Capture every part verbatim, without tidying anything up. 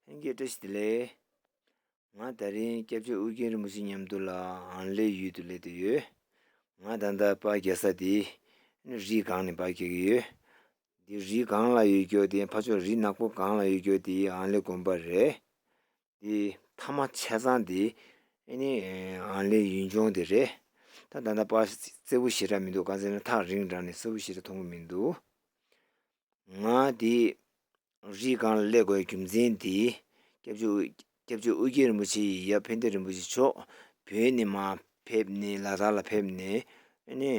ལྷན་རྒྱས་བཀྲ་ཤིས་བདེ་ལེགས། ང་དེ་རིང་སྐྱབས་རྗེ་ཨོ་རྒྱན་རིན་པོ་ཆེ་མཉམ་དུ་ལ་ཨང་ལའེ་ཡུལ་དུ་སླེབས་བསྡད་ཡོད། ང་ད་ལྟ་པར་རྒྱག་ས་དེ་ནི་རིའི་སྒང་ནས་པར་རྒྱག་གི་ཡོད། འདི་རིའི་སྒང་ལ་ཡོད་རྒྱུ་དེ་ཕར་ཕྱོགས་རི་ནག་པོ་སྒང་ལ་ཡོད་རྒྱུ་དེ་ཨང་ལའེ་དགོན་པ་རེད། དེ་མཐའ་མ་ཆ་ཚང་དེ་ཨ་ནི་ཨང་ལའེ་ཡུལ་ལྗོངས་དེ་རེད། ད་ད་ལྟ་པར་གསལ་པོ་ཞེ་དྲག་མི་འདུག་གང་ཟེར་ན་ཐག་རིང་དྲགས་ནས་གསལ་པོ་ཞེ་དྲག་མཐོང་གི་མི་འདུག་ང་དེ་རིའི་སྒང་ལ་སླེབས་དགོས་རྒྱུ་མཚན་དེ་སྐྱབས་རྗེ་སྐྱབས་རྗེ་ཨོ་རྒྱན་རིན་པོ་ཆེ་ཡི་ཡབ་ཕན་བདེ་རིན་པོ་ཆེ་མཆོག་བོད་ནས་མར་ཕེབས་ནས་ལ་དྭགས་ལ་ཕེབས་ནས་ཨ་ནི་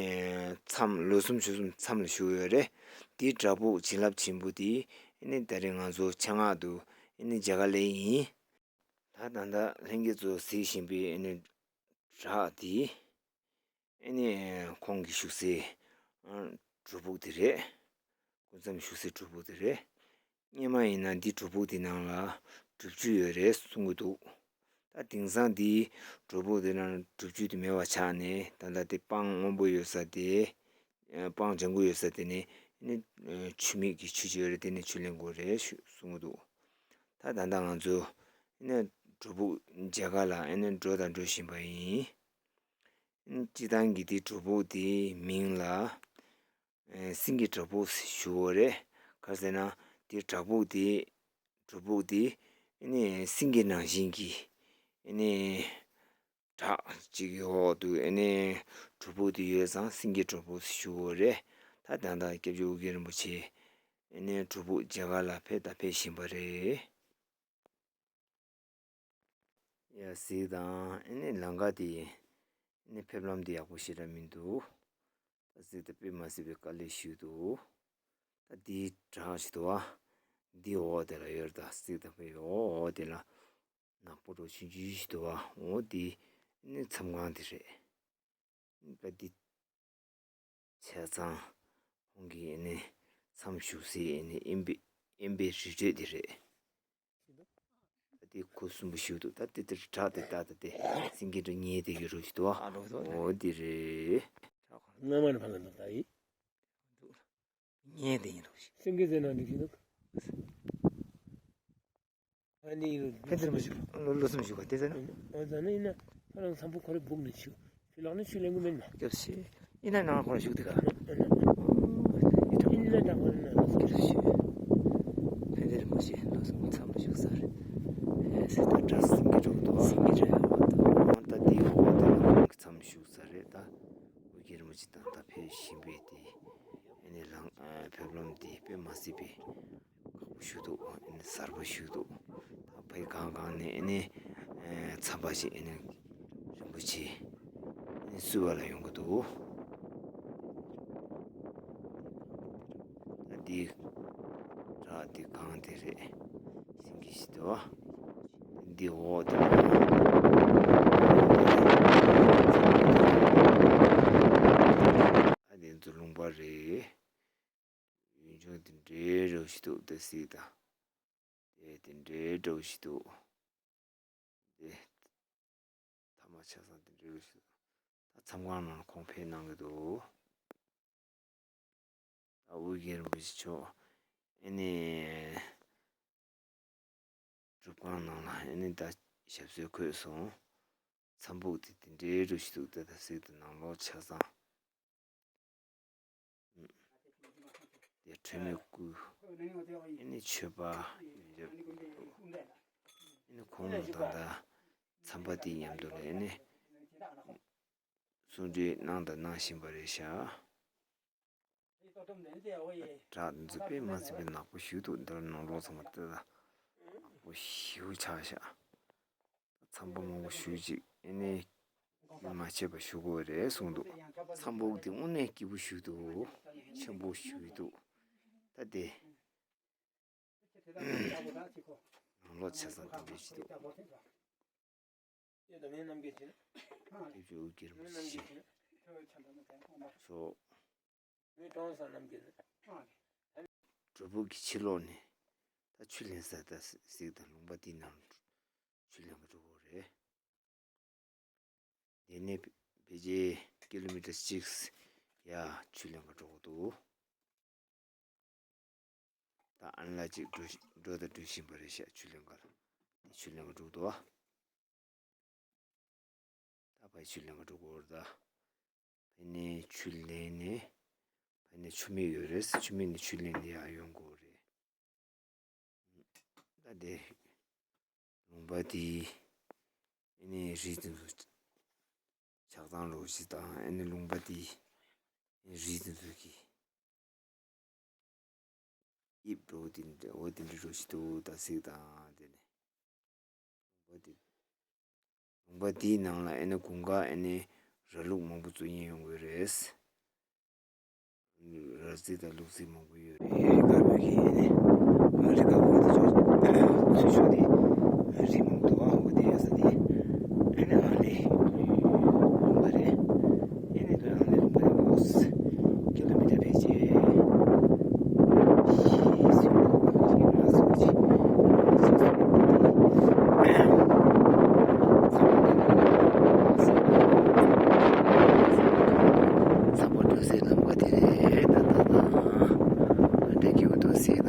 མཚམས་ལོ་གསུམ་ཕྱོགས་གསུམ་མཚམས་ལ་བཞུགས་ཡོད་རེད། དེའི་བྲག་ཕུག་བྱིན་རླབས་ཆེན་པོ་དེ་ཨ་ནི་ད་རེས་ང་ཚོ་ཆེད་མངགས་དུ་ཨ་ནི་མཇལ་ཁ་སླེབས་ཡིན། ད་ད་ལྟ་ལྷན་རྒྱས་ཚོ་གཟིགས་བཞིན་པའི་ཨ་ནི་བྲག་དེ་ཨ་ནི་ཁོང་གི་བཞུགས་སའི་ཨ་སྒྲུབ་ཕུག་དེ་རེད། སྐུ་མཚམས་བཞུགས་སའི་སྒྲུབ་ཕུག་དེ་རེད། སྔོན་མ་ཡིན་ན་འདི་སྒྲུབ་ཕུག་དེ་ནང་ལ་སྒྲུབ་ཆུ་ཡོད་རེད་གསུང་གི་འདུག་ད་དེང་སང་འདི་སྒྲུབ་ཕུག་དེ་ནང་སྒྲུབ་ཆུ་དེ་མེད་པ་ཆགས་ནས་ད་ལྟ་དེ་སྤང་སྔོན་པོ་ཡོད་ས་དེ། ཨ་སྤང་ལྗང་གུ་ཡོད་ས་དེ་ནས་ནི་ཨ་ཆུ་མིག་གི་ཆུ་ཅིག་ཡོད་རེད། དེ་ནས་ཆུ་ལེན་དགོས་རེད་གསུང་གི་འདུག་ད་ད་ལྟ་ང་ཚོ་ནི་སྒྲུབ་ཕུག་མཇལ་ཁ་ལ་ཨ་ནི་འགྲོ་དང་འགྲོ་བཞིན་པ་ཡིན། སྤྱིར་བཏང་གི་དེ་སྒྲུབ་ཕུག་དེའི་མིང་ལ་ཨེ་སེང་གེ་བྲག་ཕུག་ཞུ་བ་རེད། ག་རེ་ཟེར་ན་དེ་བྲག་ཕུག་དེ་སྒྲུབ་ཕུག་དེ་ཨ་ནི་སེང་གེ་ནང་བཞིན་གྱི་ཨ་ནི་བྲག་ཅིག་གི་འོག་ཏུ་ཨ་ནི་སྒྲུབ་ཕུག་དེ་ཡོད་ཙང་སེང་གེ་བྲག་ཕུག་ཞུ་བ་རེད། ད་ད་ལྟ་སྐྱབས་རྗེ་ཨོ་རྒྱན་རིན་པོ་ཆེ་ཨ་ནི་སྒྲུབ་ཕུག་མཇལ་ཁ་ལ་ཕེབས་དང་ཕེབས་བཞིན་པ་རེད། ཡ་གཟིགས་དང་ཨ་ནི་ལམ་ཁ་དེ་ཨ་ནི་ཕེབས་ལམ་དེ་ཡག་པོ་ཞེ་དྲག་མི་འདུག་ད་གཟིགས་དང་དཔེ་མ་སྲིད་པའི་དཀའ་ལས་ཞིག་འདུག་ད་འདིའི་བྲག་ཞིག་འདུག་བ། འདིའི་འོག་དེ་ལ་ཡོད་རེད། ད་གཟིགས་དང་དཔེ་འོག་འོག་དེ་ལ་ནག་པོ་འདྲ་ཆུང་ཆུང་ཞིག་འདུག་བ། འོ་དེ་ཨ་ནི་མཚམས་ཁང་དེ་རེད། ད་འདི་ཆ་ཚང་ཁོང་གི་ཨ་ནི་མཚམས་བཞུགས་སའི་ཨ་ནི་དབེན་པའི་དབེན་པའི་རི་ཁྲོད་དེ་རེད། ད་དེ་ཁུ་སིམ་པོ་ཞིག་འདུག་ད་དེ་དེར་བྲག་དེ་ལྟ་ད་དེ་སེང་གེ་འདྲ་ཉལ་བསྡད་ཀྱི་རོ་ཞིག་འདུག་ཨ། ཨ་རོ་རོ། འོ་དེ་རེད། སྔ་མ་ནས་ཕར་ལ་འདུག་ད་ཡིན། ཉལ་བསྡད་ཀྱི་རོ་ཞིག་སེང་གེ་ཟེར་ན་འགྲིག་གི་འདུག་ཨ་ནི་ཕན་ཚུན་མ་ཞུ། ལོ་ལོ་གསུམ་ཞུ་ག་དེ་ཟེར་ན། ཨ་ཟ་ན་ཡིན་ན་ཁ་ལག་འཚམ་པོ་ཁོ་རེ་སྦུག་ནས་ཞུ། ཆུ་ལག་ནས་ཆུ་ལེན་གི་མིན་ན། སྐྱབས་ཤིག་ཡིན་ན་ནང་ཁོ་ར་ཞུགས་དེ་ག་ཨ་ན། ཡིན་ན་ད་ཁོ་རེ་ན། སྐྱབས་ཤིག་ཕན་ཚུན་མ་ཞུ་ལོ་གསུམ་མཚམས་མ་ཞུགས་ས་རེད། ཨེ་སེ་ད་འདྲ་སེང་གེ་འགྲོ་གི་འདུག་སེང་གེ་འདྲ་ཡོད་པ་འདུག་ཨང་ད་དེའི་འོག་དེ་ལ་ཁོང་གི་མཚམས་ཞུགས་ས་རེད། ད་ཨོ་རྒྱན་རིན་པོ་ཆེ་དང་ད་ཕེབས་བཞིན་པའི་དེ་ཨ་ནི་ལམ་ཨ་ཕེབས་ལམ་དེ་དཔེ་མ་སྲིད་པའི་ཁག་པོ་ཞིག་འདུག་ཨ་ནི་གསར་པ་ཞིག་འདུག་ད་ཕའི་གང་གང་ནས་ཨ་ནི་ཨ་མཚམས་པ་ཞིག་ཨ་ནི་རིན་པོ་ཆེ་ཨ་ནི་བསུ་བ་ལ་ཡོང་གི་འདུག་ད་འདི་བྲག་འདི་གང་དེ་རེད། སེང་གེ་ཞིག་འདུག་འདི་འོག་དེ་ཨ་འདི་ཚོ་ལུང་པ་རེད། ཡུལ་ལྗོངས་དེ་འདྲའི་འདྲ་བོ་ཞིག་འདུག་ད་གཟིགས་དང་། དེ་དེ་འདྲའི་འདྲ་བོ་ཞིག་འདུག་དེ་མཐའ་མ་ཆ་ཚང་དེ་འདྲའི་འདྲ་བོ་ཞིག་འདུག་ད་མཚམས་ཁང་ནང་ལ་ཁོང་ཕེབས་གནང་གི་འདུག་ད་ཨོ་རྒྱན་རིན་པོ་ཆེ་མཆོག་ཨ་ནི་སྒྲུབ་ཁང་ནང་ལ་ཨ་ནི་ད་ཞབས་སོར་འཁོད་སོང་། མཚམས་ཕུག་དེ་དེ་འདྲའི་འདྲ་བོ་ཞིག་འདུག་ད་ད་གཟིགས་དང་ནང་ལོགས་ཆ་ཚང་། དེ་ཁྲོས་མའི་སྐུ། ཨ་ནི་མཆོད་པ་ཡོན་ཆབ་འདུག་ཨ་ནི་ཁོང་ད་ལྟ་མཚམས་པ་དེའི་མཉམ་དུ་ལ་ཨ་ནི་གསུང་གྲོས་གནང་དང་གནང་བཞིན་པ་རེད་ཤག་བྲག་འདི་ཚོ་དཔེ་མ་སྲིད་པའི་ནག་པོ་ཞིག་འདུག་འདིར་ནང་ལོགས་ཚང་མ་ལྟ་ད་ནག་པོ་ཞེ་པོ་ཆགས་ཤག་མཚམས་པ་མང་པོ་ཞིག་ཅིག་ཨ་ནི་རྒྱུན་མ་ཆད་པ་ཞུ་དགོས་རེད་གསུངས་འདུག་མཚམས་པ་དེ་དངོས་གནས་སྐྱིད་པོ་ཞིག་འདུག་ཆེན་པོ་ཞིག་འདུག་ད་དེ་ནང་ལོགས་ཆ་ཚང་དེ་འདྲ་ཞིག་འདུག་དེ་ཚོ་ཨོ་རྒྱན་རིན་པོ་ཆེ་མཆོག་སྒྲུབ་ཕུག་གི་ཕྱི་ལོགས་ནས་ད་ཆུ་ལེན་ས་ད་གཟིགས་དང་ལུང་པ་འདི་ནང་ཆུ་ལེན་ག་འགྲོ་དགོས་རེད། འདི་ནས་ཕལ་ཆེར་ཀི་ལོ་མི་ཊར་གཅིག་ཡར་ཆུ་ལེན་ག་འགྲོ་དགོས་འདུག་ད་ ཨ་ནི་ལ་ཅིག་འགྲོ་འགྲོ་དང་འགྲོ་བཞིན་པ་རེད་ཤག་ཆུ་ལེན་གར། དེ་ཆུ་ལེན་གར་འགྲོ་འདུག་བ། ད་ཕ་ཆུ་ལེན་གར་འགྲོ་དགོས་རེད་ད། ཕ་ནས་ཆུ་ལེན་ནས། ཕ་ནས་ཆུ་མིག་ཡོད་རེད། ཆུ་མིག་ནས་ཆུ་ལེན་ནས་ཡར་ཡོང་དགོས་རེད། ད་དེ་ལུང་པ་དེ་ཨ་ནི་རི་དེ་ཚོ་ཆགས་སྡང་རོ་ཞིག་དང་། ཨ་ནི་ལུང་པ་དེ་རི་དེ་ཚོ་གི་དབྱིབས་འདྲ་བོ་དེ་འདྲ་བོ་དེ་འདྲ་རོ་ཞིག་འདུག་ད་གཟིགས་དང་། དེ་ནས་ལུང་པ་དེ་ལུང་པ་དེའི་ནང་ལ་ཨ་ནི་དགུན་ཁ་ཨ་ནི་ར་ལུག་མང་པོ་འཚོ་མཁན་ཡོང་གི་རེད། ར་རྩི་དང་ལུག་རྫི་མང་པོ་ཡོད་རེད། རི་དཀར་པོའི་གི་ཨ་ནི་རི་དཀར་པོ་དེ་ཚོ་ཚུར་ཕྱོགས་དེ་རི་མང་པོ་འདུག་ཨ་འོ་དེ་ཡ་ས་དེ་ཨ་ནི་ཨ་ནི་ལུང་པ་རེད། ཨ་ནི་དོ་ཨ་ནི་ལུང་པ་རེད། ཀི་ལོ་མི་ཊར་ཕལ་ཆེར་ཚ་པོ་འགྲོ་སའི་ལམ་ཁ་དེ་རེད། ད་ད་ད་འདྲ་སྐྱིད་པོ་འདུག་སེ་ད་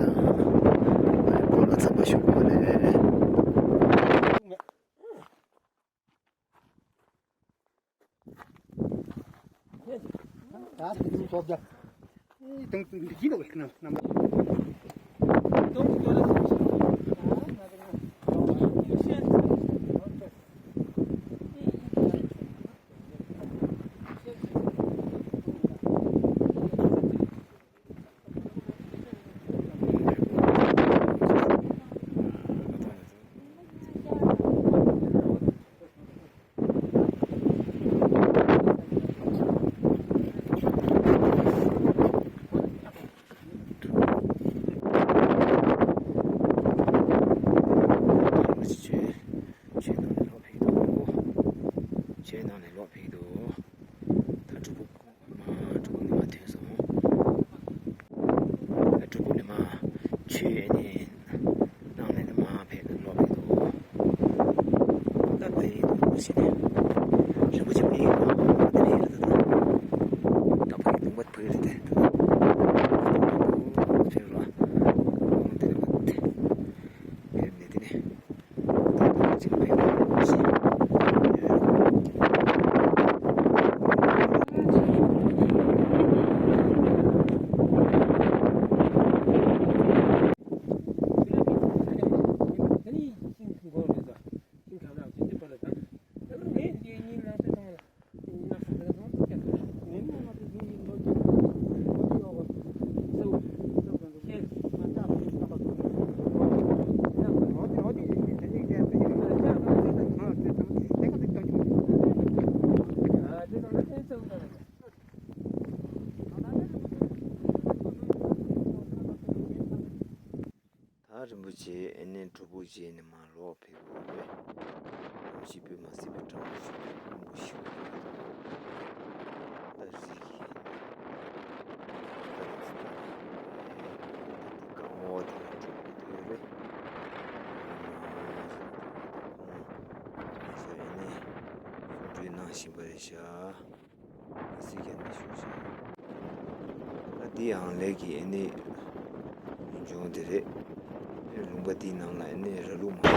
སྤོ་ལོ་ཚ་པོ་ཞུ་དགོས་རེད། ད་དེ་རིང་ཐོབ་རྒྱ། ཨེ་དང་དང་འདི་ཡིན་ནོ་ཡིན་ནམ། ཆུའི་ནང་ནས་ལོག་ཕེབས་འདུག་ཆུའི་ནང་ནས་ལོག་ཕེབས་འདུག་ད་གྲུ་གུ་མ་གྲུ་གུ་ནས་མ་ཐོན་སོང་། ད་གྲུ་གུ་ནས་མ་ཆུའི་ཨ་ནི་ནང་ནས་མར་ཕེབས་ལོག་ཕེབས་འདུག་ད་ཕ་ཡི་འདུག་ཞེས་ནས་རིན་པོ་ཆེ་ཕ་ཡི་འདུག་ད་ཕ་ཡི་རེད་ད། ད་ཕ་ཡི་ལུང་པ་ཕ་ཡི་རེད་དེ། ཕེབས་རོགས། འོང་དེ་རེད་པ་དེ། ཕེབས་ནས་དེ་ནས། ད་རིན་པོ་ཆེ་ཨེ་ནས་གྲུ་གུ་བྱས་ནས་མར་ལོག་ཕེབས་དགོས་རེད། གང་ཞིག་བོད་མ་སྲིད་པའི་གྲང་མོ་ཞིག་རིན་པོ་ཞིག་ད་རིག་གི་ད་རིག་གི་གང་འོ་དེ་ལ་གྲུ་གུ་དེ་རེད། ཨེ་ནས་གྲུ་གུ་ནང་བཞིན་པ་རེད་ཤག་སྲིད་ཀྱང་མི་ཞུ་ཞིང་། ད་འདི་ཡང་ལས་ཀྱི་ཨེ་ནི་ལྗོངས་དེ་རེད། ལུང་པ་འདིའི་ནང་ལ་ཨེ་ནི་ར་ལུག་མང་པོ་